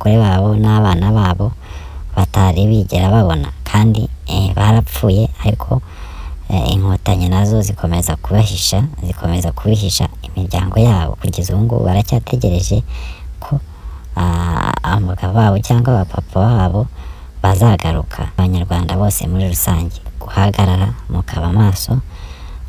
n'abagore babo n'abana babo batari bigera babona, kandi barapfuye, ariko Inkotanyi nazo zikomeza kubahisha, zikomeza kubihisha imiryango yabo. Kugeza ubu ngubu baracyategereje ko abagabo babo cyangwa abapapa babo bazagaruka. Abanyarwanda bose muri rusange, guhagarara mukaba maso,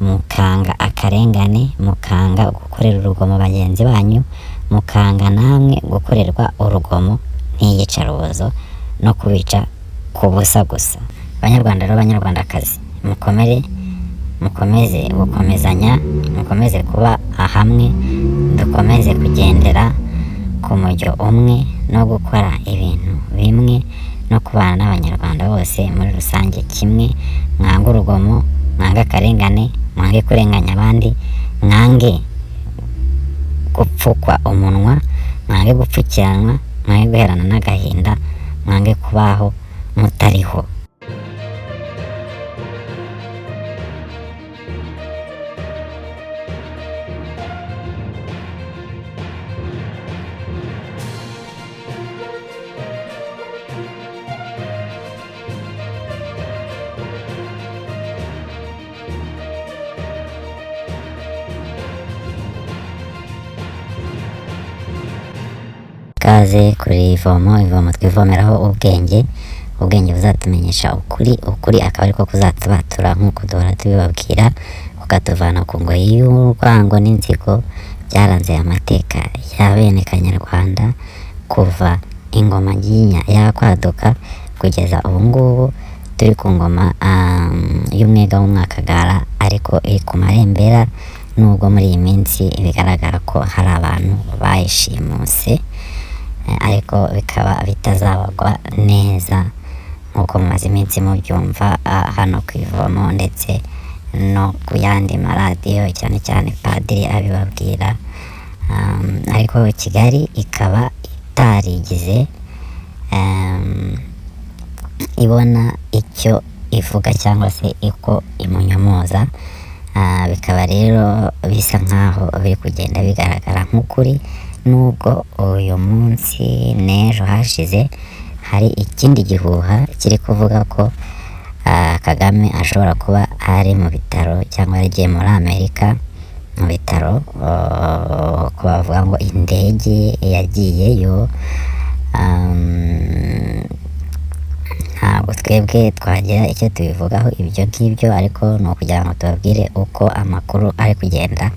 mukanga akarengane, mukanga gukorera urugomo bagenzi banyu, mukanga namwe gukorerwa urugomo n'iyicarubozo no kubica ku busa gusa. Banyarwanda rero, banyarwandakazi, mukomere, mukomeze gukomezanya, mukomeze kuba hamwe, dukomeze kugendera ku mujyo umwe no gukora ibintu bimwe no kubana n'Abanyarwanda bose muri rusange kimwe. Mwange urugomo, mwange akarengane, mwange kurenganya abandi, mwange gupfukwa umunwa, mwange gupfukiranwa, mwange guherana n'agahinda, mwange kubaho mutariho. Ikaze kuri ivomo, ivomo twivomeraho ubwenge, ubwenge buzatumenyesha ukuri, ukuri akaba ariko kuzatubatura nk'uko duhora tubibabwira, kukatuvana ku ngoyi y'urwango n'inzigo byaranze amateka ya bene Kanyarwanda kuva ingoma nginya yakwaduka kugeza ubu ngubu turi ku ngoma y'umwega w'umwakagara, ariko iri ku marembera, nubwo muri iyi minsi bigaragara ko hari abantu bayishimuse, ariko bikaba bitazabagwa neza nk'uko mumaze iminsi mubyumva hano ku ivomo ndetse no ku yandi maradiyo, cyane cyane padiri abibabwira. Ariko Kigali ikaba itarigize ibona icyo ivuga cyangwa se uko imunyomoza. Bikaba rero bisa nkaho biri kugenda bigaragara nk'ukuri, nubwo uyu munsi n'ejo hashize hari ikindi gihuha kiri kuvuga ko Kagame ashobora kuba ari mu bitaro cyangwa yaragiye muri Amerika mu bitaro, ko bavuga ngo indege yagiyeyo. Ntabwo twebwe twagira icyo tubivugaho ibyo ngibyo, ariko ni ukugira ngo tubabwire uko amakuru ari kugenda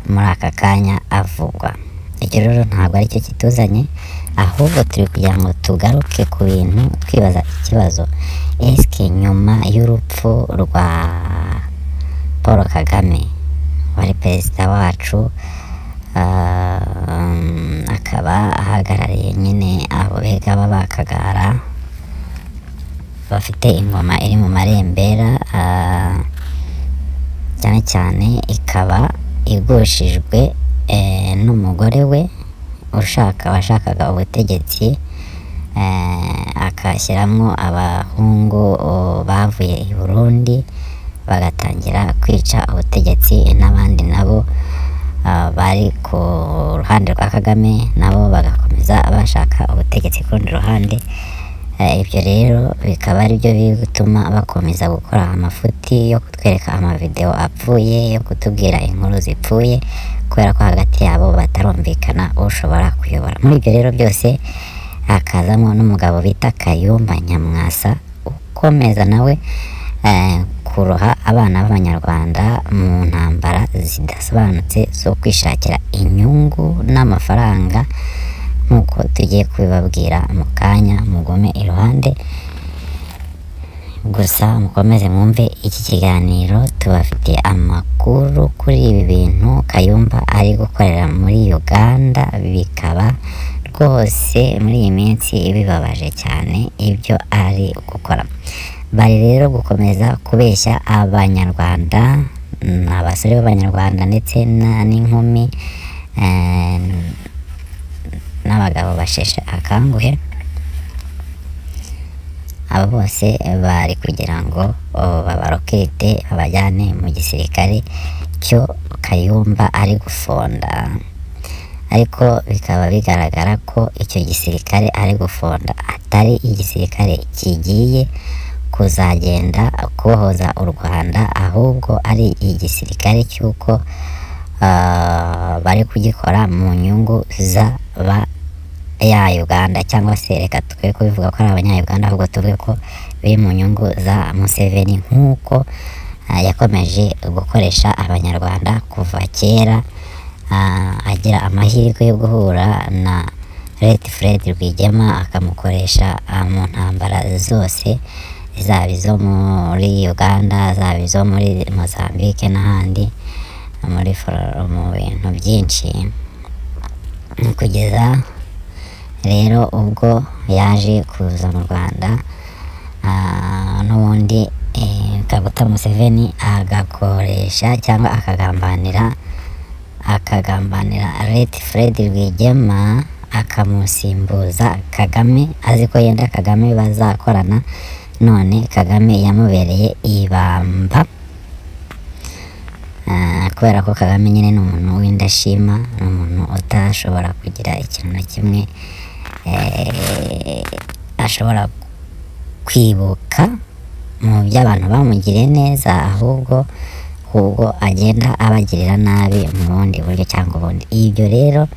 muri aka kanya avugwa. Icyo rero ntabwo aricyo kituzanye, ahubwo turi kugira ngo tugaruke ku bintu twibaza ikibazo: eske nyuma y'urupfu rwa Paul Kagame wari perezida wacu, akaba ahagarariye nyine abo bega b'Abakagara bafite ingoma iri mu marembera, cyane cyane ikaba igushijwe n'umugore we ushaka washakaga ubutegetsi, akashyiramo abahungu bavuye i Burundi bagatangira kwica ubutegetsi, n'abandi nabo bari ku ruhande rwa Kagame nabo bagakomeza bashaka ubutegetsi ku rundi ruhande. Ibyo rero bikaba ari byo biri gutuma bakomeza gukora amafuti yo kutwereka amavideo apfuye, yo kutubwira inkuru zipfuye, kubera ko hagati yabo batarumvikana ushobora kuyobora. Muri ibyo rero byose hakazamo n'umugabo bita Kayumba Nyamwasa ukomeza nawe kuroha abana b'Abanyarwanda mu ntambara zidasobanutse zo kwishakira inyungu n'amafaranga, nk'uko tugiye kubibabwira mu kanya. Mugume iruhande gusa mukomeze mwumve iki kiganiro, tubafitiye amakuru kuri ibi bintu Kayumba ari gukorera muri Uganda, bikaba rwose muri iyi minsi bibabaje cyane ibyo ari gukora. Bari rero gukomeza kubeshya Abanyarwanda, abasore b'Abanyarwanda ndetse n'inkumi, n'abagabo basheshe akanguhe. Aba bose bari kugira ngo babarokete babajyane mu gisirikare cyo Kayumba ari gufonda. Ariko bikaba bigaragara ko icyo gisirikare ari gufonda atari igisirikare kigiye kuzagenda kubohoza u Rwanda, ahubwo ari igisirikare cy'uko bari kugikora mu nyungu z'aba ya Uganda, cyangwa se reka twe kubivuga ko ari abanya-Uganda, ahubwo tuvuge ko biri mu nyungu za Museveni, nk'uko yakomeje gukoresha abanyarwanda kuva kera, agira amahirwe yo guhura na Late Fred Rwigema akamukoresha mu ntambara zose, zaba izo muri Uganda, zaba izo muri Mozambique n'ahandi, muri mu bintu byinshi, kugeza rero ubwo yaje kuza mu Rwanda, n'ubundi Kaguta Museveni agakoresha cyangwa akagambanira Late Fred Rwigema, akamusimbuza Kagame, azi ko yenda Kagame bazakorana, none Kagame yamubereye ibamba. Kubera ko Kagame nyine ni umuntu w'indashima, ni umuntu utashobora kugira ikintu na kimwe ashobora kwibuka mu by'abantu bamugiriye neza, ahubwo agenda abagirira nabi mu bundi buryo cyangwa ubundi. Ibyo rero,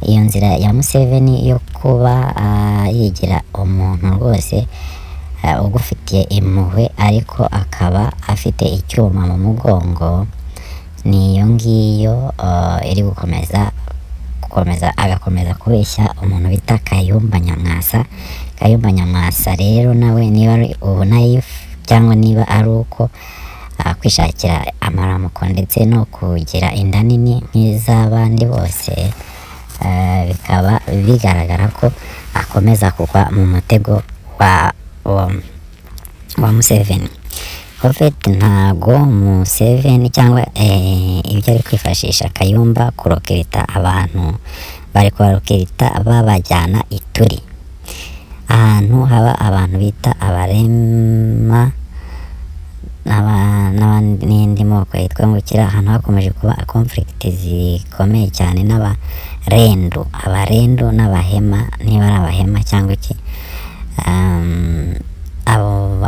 iyo nzira ya Museveni yo kuba yigira umuntu rwose ugufitiye impuhwe, ariko akaba afite icyuma mu mugongo, ni iyo ngiyo iri gukomeza agakomeza kubeshya umuntu bita Kayumba Nyamwasa. Kayumba Nyamwasa rero nawe niba ari ubunayifu cyangwa niba ari uko kwishakira amaramuko ndetse no kugira inda nini nk'iz'abandi bose, bikaba bigaragara ko akomeza kugwa mu mutego wa Museveni. Prophet ntago Museveni cyangwa ibyo ari kwifashisha Kayumba kurokirita abantu, bari kubarokirita babajyana Ituri, ahantu haba abantu bita abarema n'indi moko yitwa ngukira, ahantu hakomeje kuba conflict zikomeye cyane n'abarendu, abarendu n'abahema, niba ari abahema cyangwa iki,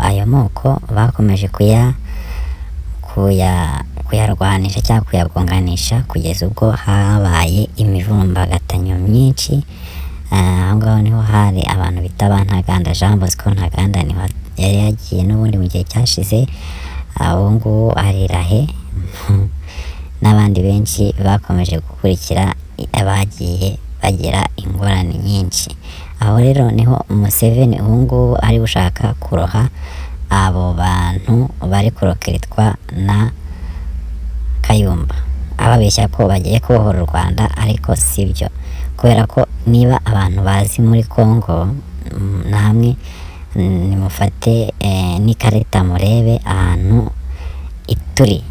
ayo moko bakomeje kuyarwanisha cyangwa kuyagonganisha kugeza ubwo habaye imivumbagatanyo myinshi. Aho ngaho niho hari abantu bita ba Ntaganda Jean Bosco Ntaganda, niho yari yagiye n'ubundi mu gihe cyashize, ubu ngubu arirahe n'abandi benshi bakomeje gukurikira abagiye bagira ingorane nyinshi. Aho rero niho Museveni ubu ngubu ari gushaka kuroha abo bantu bari kurokeretwa na Kayumba, ababeshya ko bagiye kubohora u Rwanda, ariko sibyo, kubera ko niba abantu bazi muri Congo namwe nimufate n'ikarita murebe ahantu Ituri,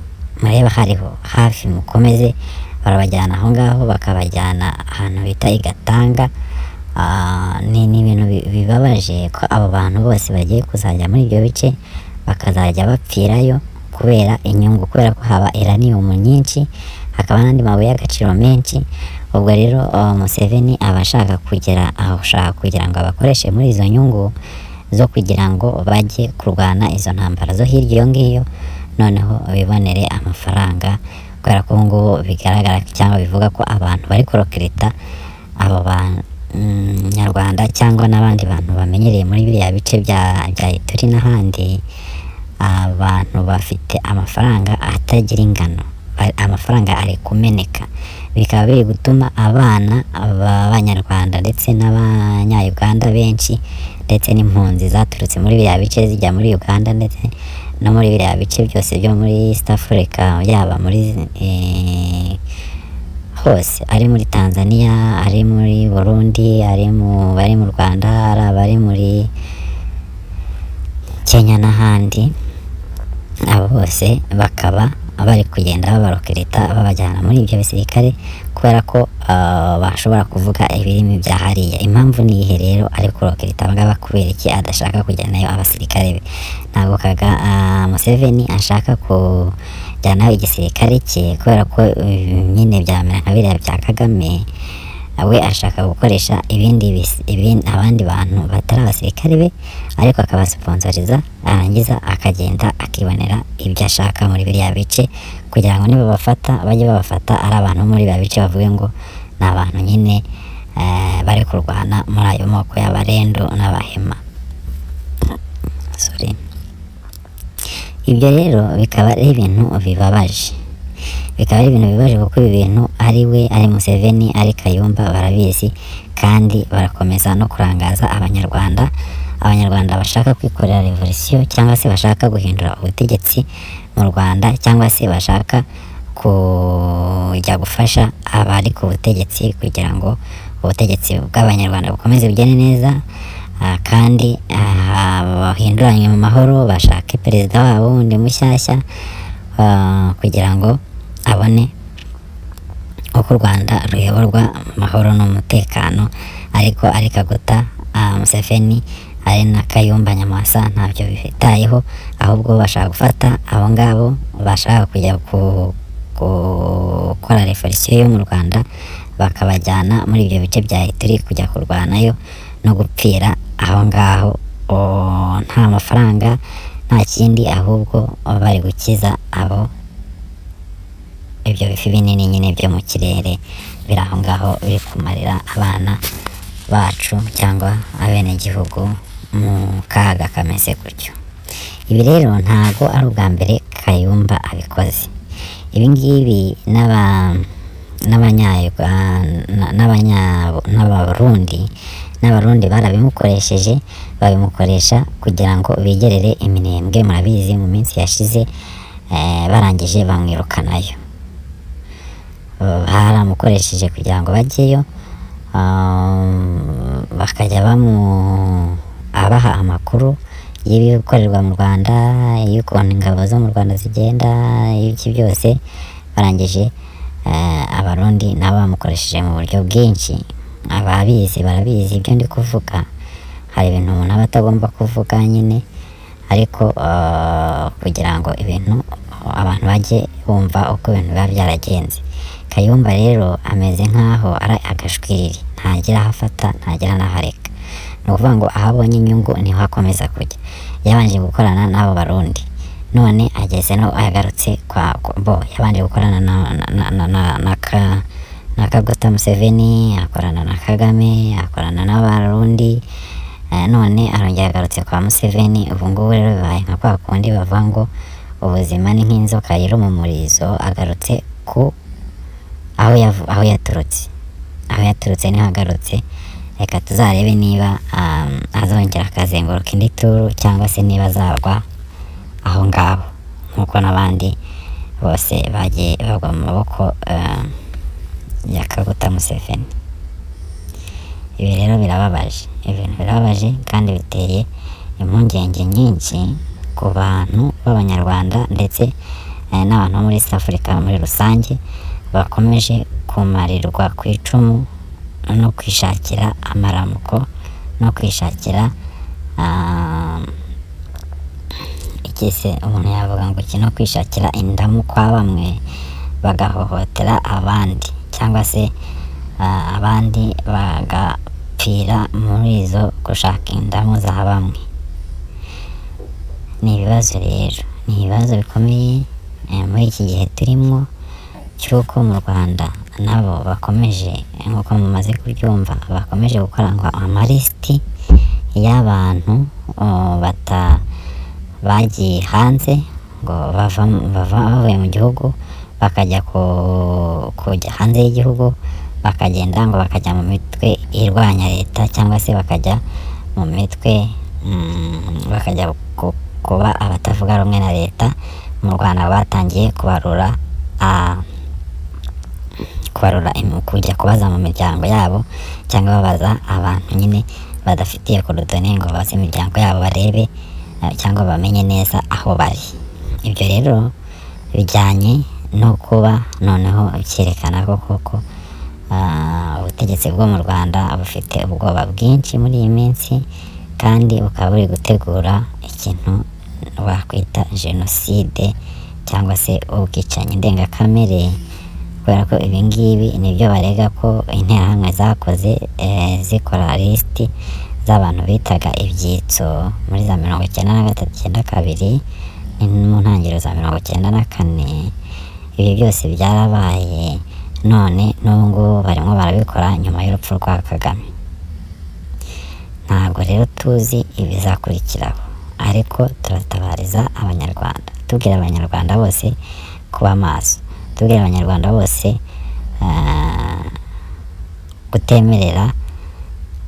murebe hariho hafi, mukomeze barabajyana aho ngaho, bakabajyana ahantu bita Igatanga. Ni ibintu bibabaje ko abo bantu bose bagiye kuzajya muri ibyo bice bakazajya bapfirayo kubera inyungu, kubera ko haba uranium nyinshi, hakaba n'andi mabuye y'agaciro menshi. Ubwo rero Museveni aba ashaka kugera aho ashaka kugira ngo abakoreshe muri izo nyungu zo kugira ngo bajye kurwana izo ntambara zo hirya iyo ngiyo, noneho bibonere amafaranga, kubera ko ubu ngubu bigaragara cyangwa bivuga ko abantu bari kurokirita abo banyarwanda cyangwa n'abandi bantu bamenyereye muri biriya bice bya Ituri n'ahandi, abantu bafite amafaranga atagira ingano, amafaranga ari kumeneka, bikaba biri gutuma abana b'abanyarwanda ndetse n'abanya-Uganda benshi ndetse n'impunzi zaturutse muri biriya bice zijya muri Uganda ndetse no muri biriya bice byose byo muri East Africa, yaba muri hose, ari muri Tanzania, ari muri Burundi, ari mu bari mu Rwanda, ari abari muri Kenya n'ahandi, abo bose bakaba bari kugenda babarokirita babajyana muri ibyo bisirikare, kubera ko bashobora kuvuga ibirimi bya hariya. Impamvu ni ihe rero ari kurokirita abangaba? Kubera iki adashaka kujyanayo abasirikare be? Ntabwo Museveni ashaka kujyanayo igisirikare cye, kubera ko nyine byamera nka biriya bya Kagame. We ashaka gukoresha ibindi abandi bantu batari abasirikare be, ariko akabasiponsoriza, arangiza akagenda akibonera ibyo ashaka muri biriya bice, kugira ngo nibabafata bajye babafata ari abantu muri biriya bice, bavuge ngo ni abantu nyine bari kurwana muri ayo moko y'Abarendo n'Abahema. Sorry. Ibyo rero bikaba ari ibintu bibabaje, bikaba ari ibintu bibabaje, kuko ibi bintu ari we, ari Museveni, ari Kayumba, barabizi, kandi barakomeza no kurangaza Abanyarwanda. Abanyarwanda bashaka kwikorera revolution, cyangwa se bashaka guhindura ubutegetsi mu Rwanda, cyangwa se bashaka kujya gufasha abari ku butegetsi kugira ngo ubutegetsi bw'Abanyarwanda bukomeze bugende neza, kandi bahinduranywe mu mahoro, bashake perezida wabo wundi mushyashya, kugira ngo abone uko u Rwanda ruyoborwa mu mahoro n'umutekano. Ariko ari Kaguta Museveni, ari na Kayumba Nyamwasa, ntabyo bitayeho, ahubwo bashaka gufata abo ngabo bashaka kujya gukora revolution yo mu Rwanda, bakabajyana muri ibyo bice bya Ituri kujya kurwanayo no gupfira aho ngaho, nta mafaranga, nta kindi, ahubwo bari gukiza abo ibyo bifi binini nyine byo mu kirere biri aho ngaho, biri kumarira abana bacu cyangwa abenegihugu mu kaga kameze gutyo. Ibi rero ntago ari ubwa mbere Kayumba abikoze. Ibi ngibi n'Abarundi barabimukoresheje, babimukoresha kugira ngo bigerere iminembwe, murabizi mu minsi yashize, barangije bamwirukanayo. Baramukoresheje kugira ngo bajyeyo, bakajya abaha amakuru y'ibikorerwa mu Rwanda, y'ukuntu ingabo zo mu Rwanda zigenda, y'ibiki byose. Barangije Abarundi nabo bamukoresheje mu buryo bwinshi. Ababizi barabizi ibyo ndi kuvuga. Hari ibintu umuntu aba atagomba kuvuga nyine, ariko kugira ngo ibintu abantu bajye bumva uko ibintu biba byaragenze. Kayumba rero ameze nk'aho ari agashwiriri, ntagira aho afata, ntagira n'aho areka. Ni ukuvuga ngo aho abonye inyungu niho akomeza kujya. Yabanje gukorana n'abo Barundi, none ageze no agarutse kwa bo. Yabanje gukorana na Kaguta Museveni, akorana na Kagame, akorana n'Abarundi, none arongera agarutse kwa Museveni. Ubu ngubu rero bibaye nka kwa kundi bavuga ngo ubuzima ni nk'inzoka yiruma umurizo, agarutse ku aho yaturutse, aho yaturutse niho agarutse. Reka tuzarebe niba azongera akazenguruka indi turu, cyangwa se niba azagwa aho ngaho nk'uko n'abandi bose bagiye bagwa mu maboko ya Kaguta Museveni. Ibi rero birababaje, ibintu birababaje kandi biteye impungenge nyinshi ku bantu b'Abanyarwanda ndetse n'abantu bo muri East Africa muri rusange, bakomeje kumarirwa ku icumu no kwishakira amaramuko no kwishakira ikise umuntu yavuga ngo iki, no kwishakira indamu kwa bamwe, bagahohotera abandi, cyangwa se abandi bagapfira muri izo gushaka indamu za bamwe. Ni ibibazo rero, ni ibibazo bikomeye muri iki gihe turimo cy'uko mu Rwanda nabo bakomeje, nk'uko mumaze kubyumva, bakomeje gukora ngo amalisiti y'abantu bagiye hanze, ngo bava bavuye mu gihugu bakajya kujya hanze y'igihugu, bakagenda ngo bakajya mu mitwe irwanya leta, cyangwa se bakajya mu mitwe, bakajya kuba abatavuga rumwe na leta. Mu Rwanda batangiye kubarura, kubarura, kujya kubaza mu miryango yabo, cyangwa babaza abantu nyine badafitiye coordonnées, ngo babaze imiryango yabo barebe, cyangwa bamenye neza aho bari. Ibyo rero bijyanye no kuba noneho cyerekana ko koko ubutegetsi bwo mu Rwanda bufite ubwoba bwinshi muri iyi minsi, kandi bukaba buri gutegura ikintu wakwita jenoside cyangwa se ubwicanyi ndengakamere. Kubera ko ibi ngibi nibyo barega ko interahamwe zakoze, zikora lisiti z'abantu bitaga ibyitso muri za 93, 92, mu ntangiriro za 94. Ibi byose byarabaye, none n'ubu ngubu barimo barabikora nyuma y'urupfu rwa Kagame. Ntabwo rero tuzi ibizakurikiraho, ariko turatabariza Abanyarwanda, tubwira Abanyarwanda bose kuba maso, tubwira Abanyarwanda bose kutemerera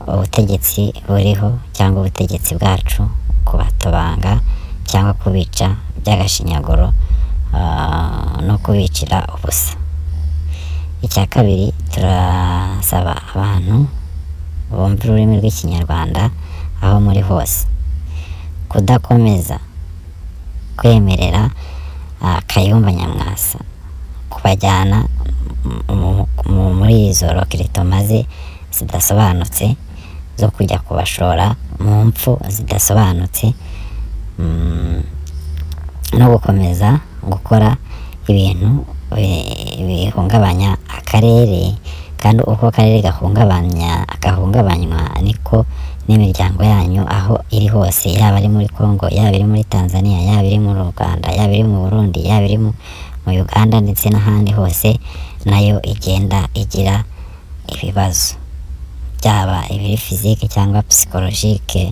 ubutegetsi buriho cyangwa ubutegetsi bwacu kubatobanga cyangwa kubica by'agashinyaguro, no kubicira ubusa. Icya kabiri, turasaba abantu bumva ururimi rw'Ikinyarwanda aho muri hose kudakomeza kwemerera Kayumba Nyamwasa kubajyana muri izo recrutement ze zidasobanutse zo kujya kubashora mu mpfu zidasobanutse, no gukomeza gukora ibintu bihungabanya akarere. Kandi uko akarere gahungabanywa niko n'imiryango yanyu aho iri hose, yaba ari muri Congo, yaba iri muri Tanzania, yaba iri mu Rwanda, yaba iri mu Burundi, yaba iri mu Uganda ndetse n'ahandi hose, nayo igenda igira ibibazo, byaba ibiri physique cyangwa psychologique.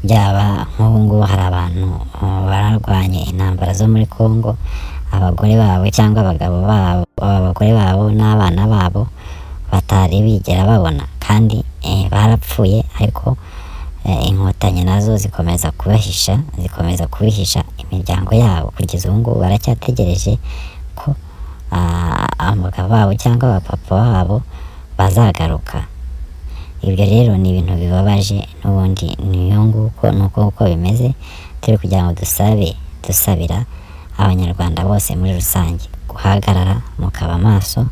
Byaba nk'ubu ngubu hari abantu bararwanye intambara zo muri Congo, abagore babo cyangwa abagabo babo, abagore babo n'abana babo batari bigera babona, kandi barapfuye, ariko inkotanyi nazo zikomeza kubahisha, zikomeza kubihisha imiryango yabo. Kugeza ubu ngubu baracyategereje ko abagabo babo cyangwa abapapa babo bazagaruka. Ibyo rero ni ibintu bibabaje, n'ubundi niyo nguko nuko uko bimeze. Turi kugira ngo dusabe, dusabira Abanyarwanda bose muri rusange guhagarara mukaba maso,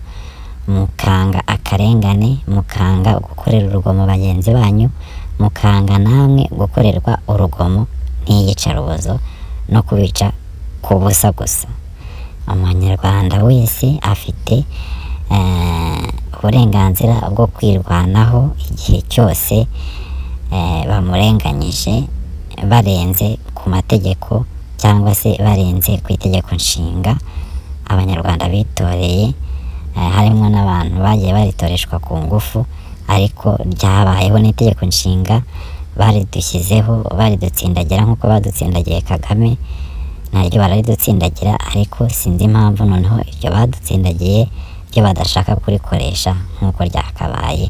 mukanga akarengane, mukanga gukorera urugomo bagenzi banyu, mukanga namwe gukorerwa urugomo n'iyicarubozo no kubica ku busa gusa. Umunyarwanda wese afite uburenganzira bwo kwirwanaho igihe cyose bamurenganyije, barenze ku mategeko cyangwa se barenze ku itegeko nshinga Abanyarwanda bitoreye, harimo n'abantu bagiye baritoreshwa ku ngufu, ariko ryabayeho n'itegeko nshinga baridushyizeho, baridutsindagira nk'uko badutsindagiye Kagame, naryo bararidutsindagira. Ariko sinzi impamvu noneho iryo badutsindagiye ryo badashaka kurikoresha nk'uko ryakabaye,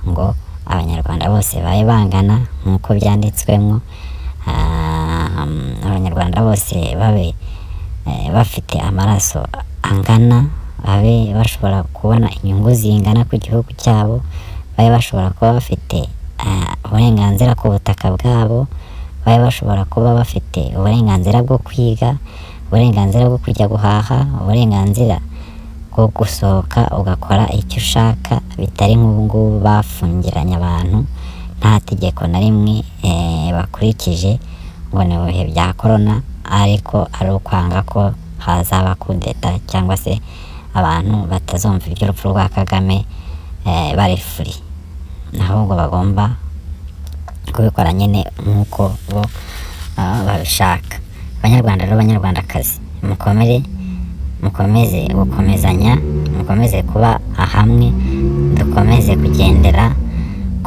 ngo Abanyarwanda bose babe bangana nk'uko byanditswemo, Abanyarwanda bose babe bafite amaraso angana, babe bashobora kubona inyungu zingana ku gihugu cyabo, babe bashobora kuba bafite uburenganzira ku butaka bwabo, babe bashobora kuba bafite uburenganzira bwo kwiga, uburenganzira bwo kujya guhaha, uburenganzira bwo gusohoka ugakora icyo ushaka, bitari nk'ubu ngubu bafungiranye abantu nta tegeko na rimwe bakurikije ngo ni ibihe bya korona, ariko ari ukwanga ko hazaba kudeta cyangwa se abantu batazumva iby'urupfu rwa Kagame bari free, ahubwo bagomba kubikora nyine nk'uko bo babishaka. Banyarwanda rero, Banyarwandakazi, mukomere, mukomeze gukomezanya, mukomeze kuba hamwe, dukomeze kugendera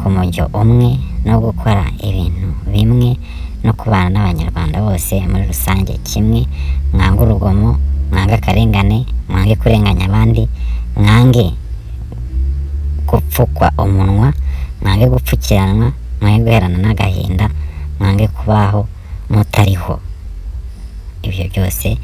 ku mujyo umwe no gukora ibintu bimwe no kubana n'Abanyarwanda bose muri rusange kimwe. Mwange urugomo, mwange akarengane, mwange kurenganya abandi, mwange gupfukwa umunwa, mwange gupfukiranwa, mwange guherana n'agahinda, mwange kubaho mutariho. Ibyo byose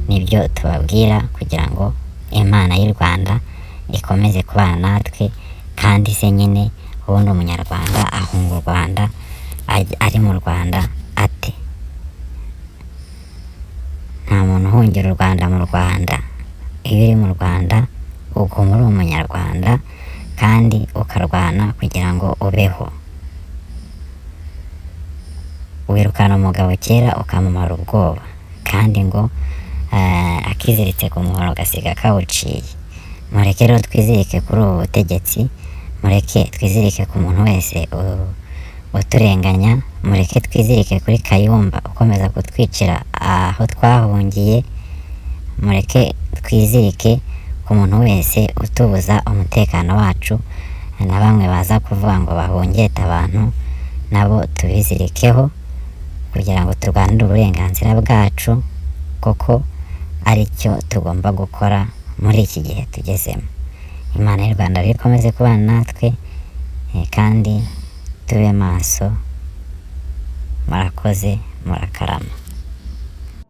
nibyo tubabwira kugira ngo Imana y'u Rwanda ikomeze kubana natwe. Kandi se nyine ubundi Umunyarwanda ahunga u Rwanda ari mu Rwanda ate? Nta muntu uhungira u Rwanda mu Rwanda. Iyo uri mu Rwanda uguma uri Umunyarwanda kandi ukarwana kugira ngo ubeho. Wirukana umugabo kera ukamumara ubwoba, kandi ngo akiziritse ku muhoro gasiga kawuciye. Mureke rero twizirike kuri ubu butegetsi, mureke twizirike ku muntu wese uturenganya, mureke twizirike kuri Kayumba ukomeza kutwicira aho twahungiye, mureke twizirike ku muntu wese utubuza umutekano wacu, na bamwe baza kuvuga ngo bahungete abantu nabo tubizirikeho kugira ngo turwanire uburenganzira bwacu, kuko aricyo tugomba gukora muri iki gihe tugezemo. Imana y'u Rwanda rero ikomeze kubana natwe, kandi tube maso. Murakoze, murakarama.